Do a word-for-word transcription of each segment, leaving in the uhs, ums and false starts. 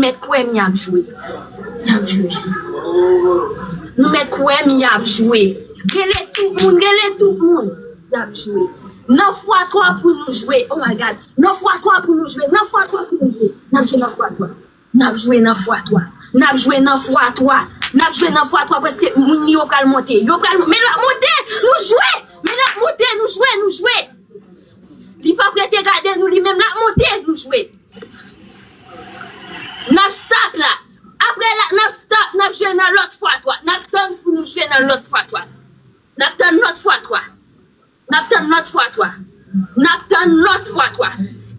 mèt kwè m y ap jwe. Y ap jwe. Nou mèt kwè m y ap jwe. Rele tout moun, rele tout moun. Y ap jwe. Nan fwa twa pou nou jwe. Oh my God. Nan fwa twa pou nou jwe. Nan fwa twa pou nou jwe. N ap jwe nan fwa twa. N ap jwe nan fwa twa. N ap jwe nan fwa twa. N ap jwe nan fwa twa. Prèske moun yo pral monte. Yo pral monte. Men l ap monte. Nou jwe. Men l ap monte. Nou jwe. Nou jwe. Li p ap rete gade nou. Li menm l ap monte. Nou jwe. N ap stop la. Apre la, n ap stop. N ap jwe nan lòt fwa twa. N ap tann pou nou jwe nan lòt fwa twa. N ap tann lòt fwa twa. N ap tann lòt fwa twa. N ap tann lòt fwa twa.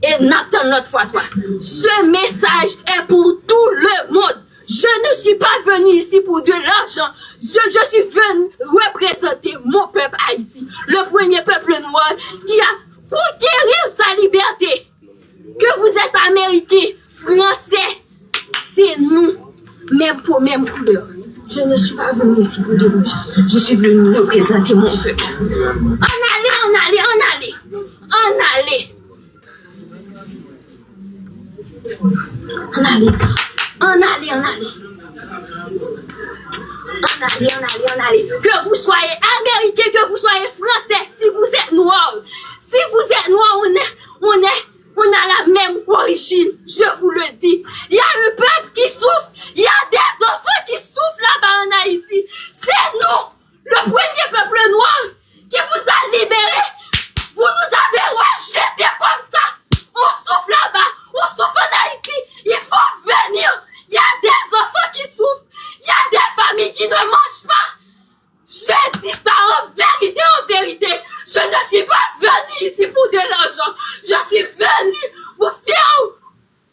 E n ap tann lòt fwa twa. Ce message est pour tout le monde. Je ne suis pas venu ici pour de l'argent. Je, je suis venu représenter mon peuple Haïti, le premier peuple noir qui a conquérir sa liberté. Que vous êtes américain, français, c'est nous, même peau, même couleur. Je ne suis pas venu ici pour de l'argent. Je suis venu représenter mon peuple. Ann ale, ann ale, ann ale. Ann ale. Ann ale. Ann ale, ann ale. Ann ale, ann ale, ann ale. Que vous soyez américain, que vous soyez français, si vous êtes noir, si vous êtes noir, on est, on est, on a la même origine, je vous le dis. Il y a un peuple qui souffre, il y a des enfants qui souffrent là-bas en Haïti. C'est nous, le premier peuple noir, qui vous a libéré. Vous nous avez rejetés comme ça. On souffre là-bas, on souffre en Haïti. Il faut venir. Il y a des enfants qui souffrent. Il y a des familles qui ne mangent pas. Je dis ça en vérité, en vérité. Je ne suis pas venu ici pour de l'argent. Je suis venu pour faire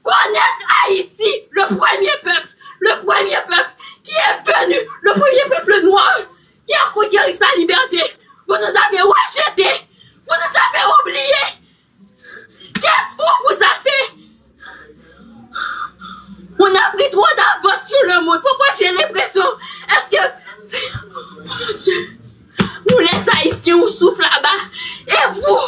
connaître Haïti, le premier peuple, le premier peuple qui est venu, le premier peuple noir qui a conquéri sa liberté. Vous nous avez rejetés, vous nous avez oubliés. Qu'est-ce qu'on vous a fait? On a pris trop d'avance sur le monde. Parfois, j'ai l'impression, est-ce que, oh mon Dieu, nous les Haïtiens, on souffre là-bas. Et vous,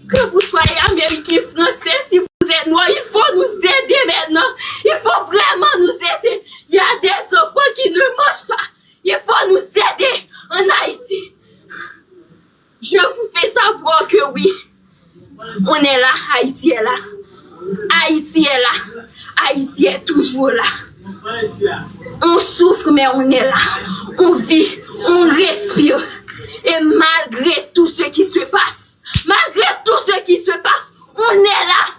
que vous soyez américain, français, si vous êtes noir, il faut nous aider maintenant. Il faut vraiment nous aider. Il y a des enfants qui ne mangent pas. Il faut nous aider en Haïti. Je vous fais savoir que oui, on est là, Haïti est là. Haïti est là. Haïti est toujours là. On souffre, mais on est là. On vit, on respire. Et malgré tout ce qui se passe, malgré tout ce qui se passe, on est là.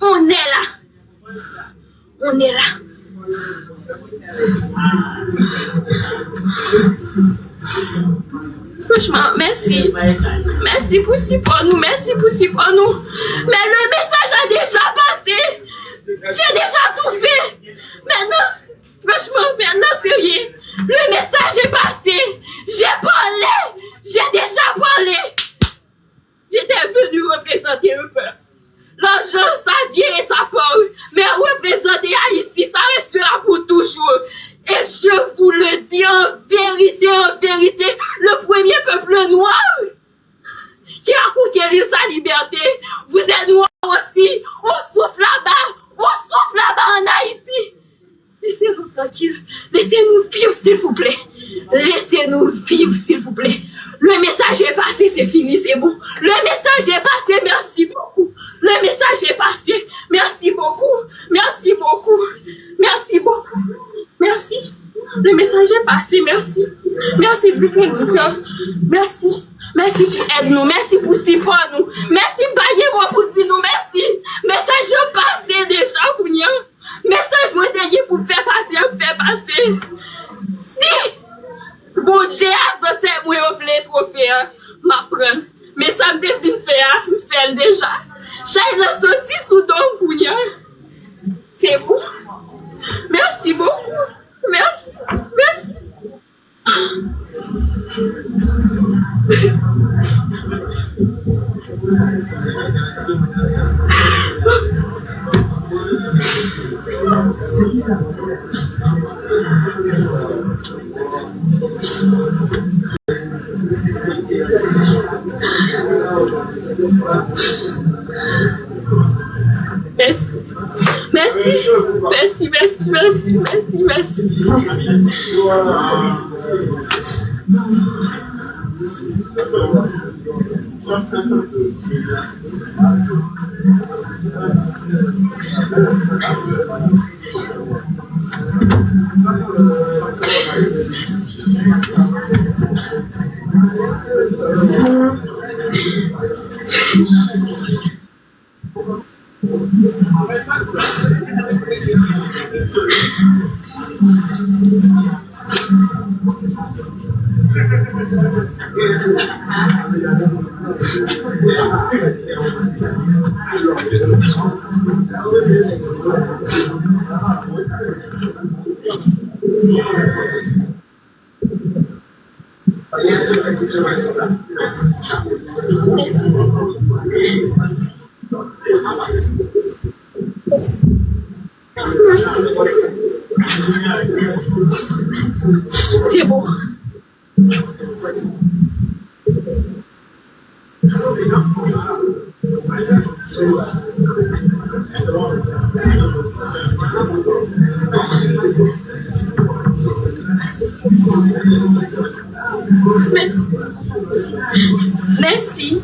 On est là. On est là. Franchman, mèsi. Mèsi pou sipò nou, mèsi pou sipò nou. Mais le message a déjà passé. J'ai déjà tout fait. Maintenant, franchement, maintenant, c'est rien. Le message est passé. J'ai parlé. J'ai déjà parlé. J'étais venu représenter un peuple. L'argent, ça vient et ça part. Mais représenter Haïti, ça restera pour toujours. Et je vous le dis en vérité, en vérité, le premier peuple noir qui a conquéri sa liberté, vous êtes noirs aussi. On souffre là-bas, on souffre là-bas en Haïti. Laissez-nous tranquilles. Laissez-nous vivre, s'il vous plaît. Laissez-nous vivre, s'il vous plaît. Le message est passé, c'est fini, c'est bon. Le message est passé, merci beaucoup. Le message est passé, merci beaucoup. Merci beaucoup. Merci beaucoup. Merci. Le message est passé, merci. Merci du fond du cœur. Merci. Mèsi pou èd nou, mèsi pou sipò nou. Mèsi, m pa gen mo pou di nou mèsi. Mesaj yo pase deja kounye a. Mesaj mwen te gen pou fè pase, ap fè pase. Si Bondye a, zansèt mwen yo vle twofe a, m ap pran l. Men sa m te vin fè a, m fè l deja. Chay lan soti sou do m kounye a. Se bon. Mèsi bokou. Mèsi. Mèsi. Mèsi. Mèsi, mèsi, mèsi, mèsi, mèsi, mèsi. C'est bon. Mèsi. Mèsi.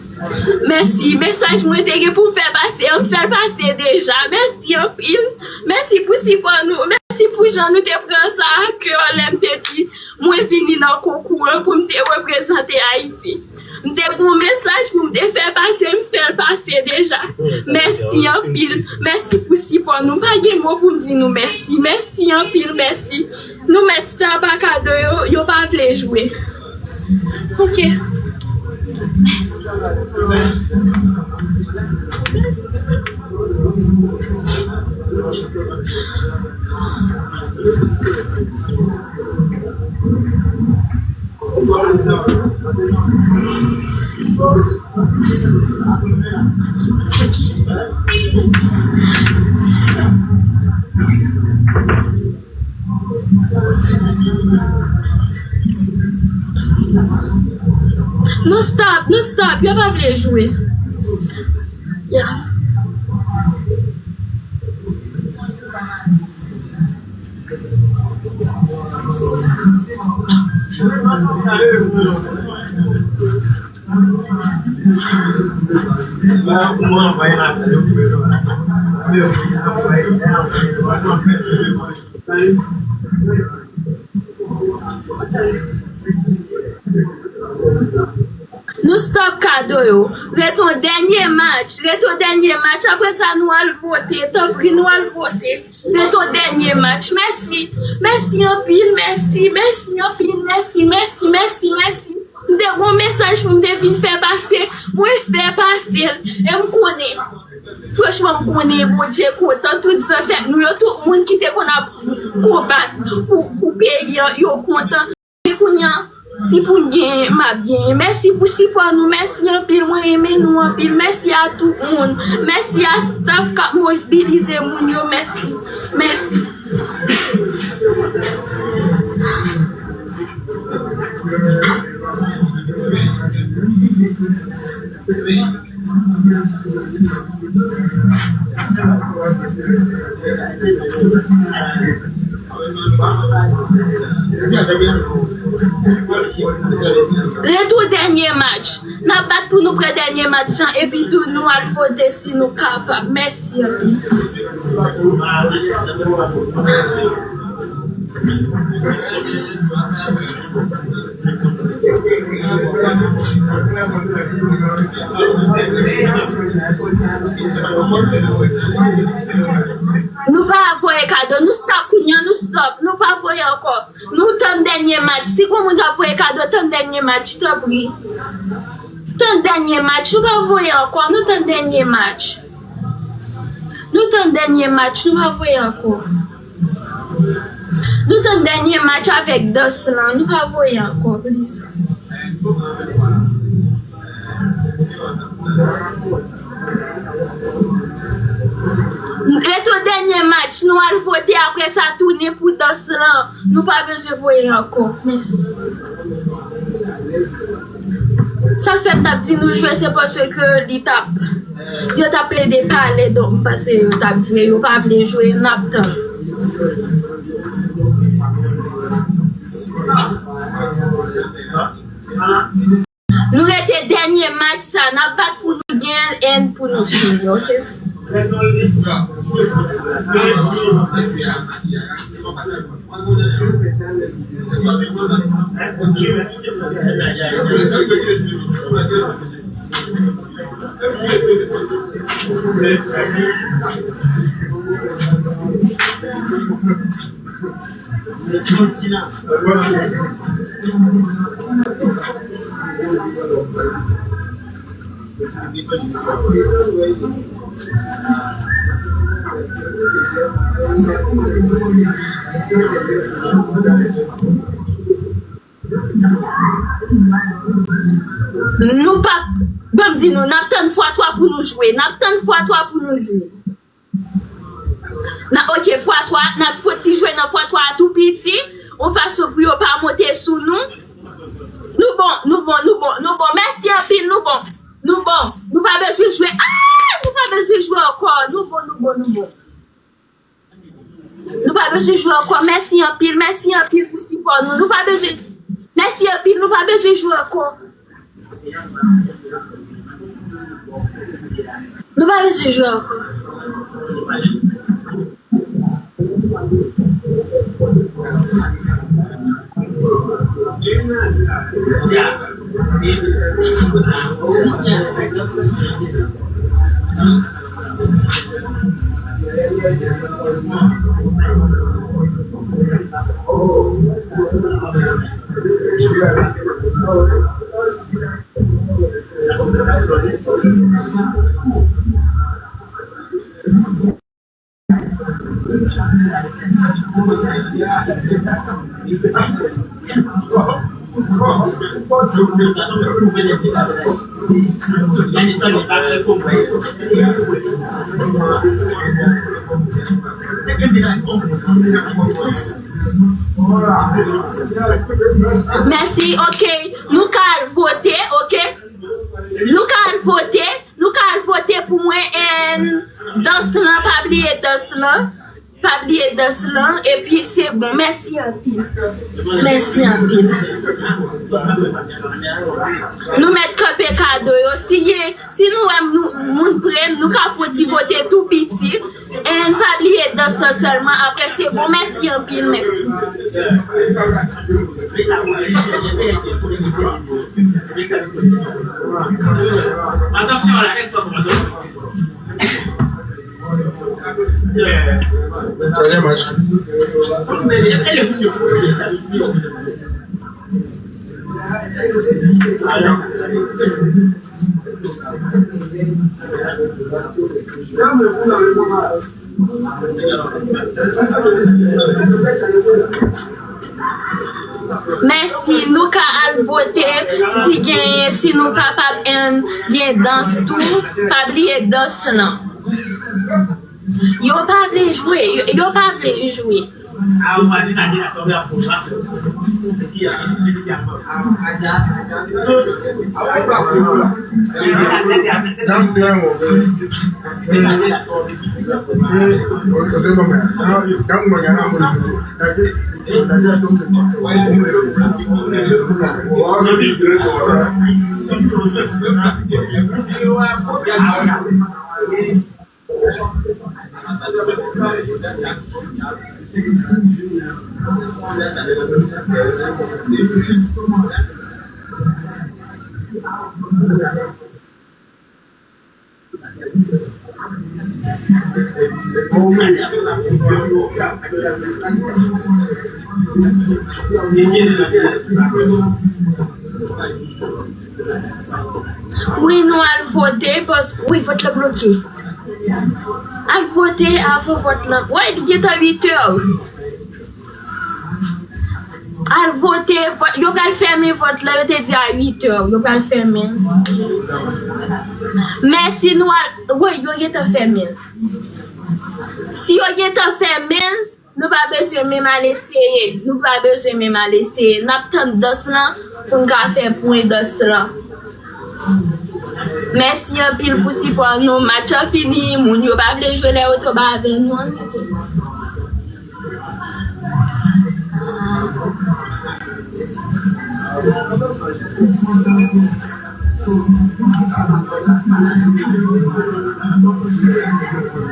Mèsi. Mesaj mwen te gen pou m fè pase, m fè l pase deja. Mèsi anpil. Mèsi pou sipò nou. Mèsi pou jan nou te pran sa a kè lè m te di mwen vini nan konkou an pou m te reprezante Ayiti. M te gen yon mesaj pou m te fè pase, m fè l pase deja. Mèsi anpil. Mèsi pou sipò nou. M pa gen mo pou m di nou mèsi. Mèsi anpil, mèsi. Nou mèt sa pa kado yo, yo pa vle jwe. Ok. Mèsi. Mèsi. Nou stop, nou stop, yo pa vle jwe. Yeah. Nou stop kado yo. Ret yon dènye match. Ret yon dènye match. Apre sa, nou al vote. Tanpri, nou al vote. Ret yon dènye match. Mèsi. Mèsi anpil. Mèsi. Mèsi anpil. Mèsi. Mèsi. Mèsi. Mèsi. M te gen yon mesaj pou m te vin fè pase. Mwen fè pase l. E m konnen. Franchman, m konnen Bondye kontan. Tout zansèt nou yo, tout moun ki te konn ap konbat pou, pou peyi an, yo kontan. E kounye a, si pou m genyen, m ap genyen. Mèsi pou sipò nou. Mèsi anpil. Mwen renmen nou anpil. Mèsi a tout moun. Mèsi a staff k ap mobilize moun yo. Mèsi. Mèsi. Ret yon dènye match. N ap bat pou nou pran dènye match lan, epi tou nou al vote si nou kapab. Mèsi anpil. Nou pa voye kado, nou stop kounye a, nou stop, nou pa voye ankò. Nou tann dènye match. Si gon moun k ap voye kado, tann dènye match, tanpri. Tann dènye match, nou pa voye ankò, nou tann dènye match. Nou tann dènye match, nou pa voye ankò. Nou tann dènye match avèk dans lan, nou pa voye ankò, please. Ret yon dènye match, nou al vote, apre sa tounen pou dans lan. Nou pa bezwen voye ankò. Mèsi. Sa fè m t ap di nou jwe, se paske li t ap Yo t ap plede pale, donk m panse yo t ap jwe. Yo pa vle jwe, n ap tann. Nou rete dènye match sa, n ap bat pou nou gen l and pou nou fini, oke? Nou p ap, ban m di nou, n ap tann fwa twa pou nou jwe. N ap tann fwa twa pou nou jwe. N a, oke, fwa twa, n ap fon ti jwe nan fwa twa a tou piti, yon fason pou yo pa monte sou nou. Nou bon, nou bon, nou bon, nou bon. Mèsi anpil, nou bon. Nou bon. Nou pa bezwen jwe. Ah! Nou pa bezwen jwe ankò. Nou bon, nou bon, nou bon. Nou pa bezwen jwe ankò. Mèsi anpil, mèsi anpil pou sipò nou. Nou pa bezwen. Mèsi anpil, nou pa bezwen jwe ankò. Nou pa bezwen jwe ankò. Mèsi, oke. Nou ka al vote, oke. Nou ka al vote. Nou ka al vote pou mwen, and dans lan, pa bliye dans lan. Pa bliye dans lan, epi se bon. Mèsi anpil. Mèsi anpil. Nou mèt kanpe kado yo. Si gen, si nou wè nou, moun pre, nou ka fon ti vote tou piti. And pa bliye dans lan sèlman, apre se bon. Mèsi anpil, mèsi. Twazyèm match. Mèsi, nou ka al vote si genyen, si nou kapab, and gen dans tou. Pa bliye dans lan. Yo pa vle jwe, yo, yo pa vle jwe. Wi, nou al vote, paske, wi, vòt la bloke. Al vote avan vòt la. Wi, li gentan uit è. Al vote, vòt, yo pral fèmen vòt la, yo te di a uit è, yo pral fèmen. Men si nou al, wi, yo gentan fèmen. Si yo gentan fèmen, nou pa bezwen menm al eseye, nou pa bezwen menm al eseye. N ap tann dans lan pou n ka fè pwen dans lan. Mèsi anpil pou sipò nou. Match lan fini, moun yo pa vle jwe lè yo tonbe avè nou.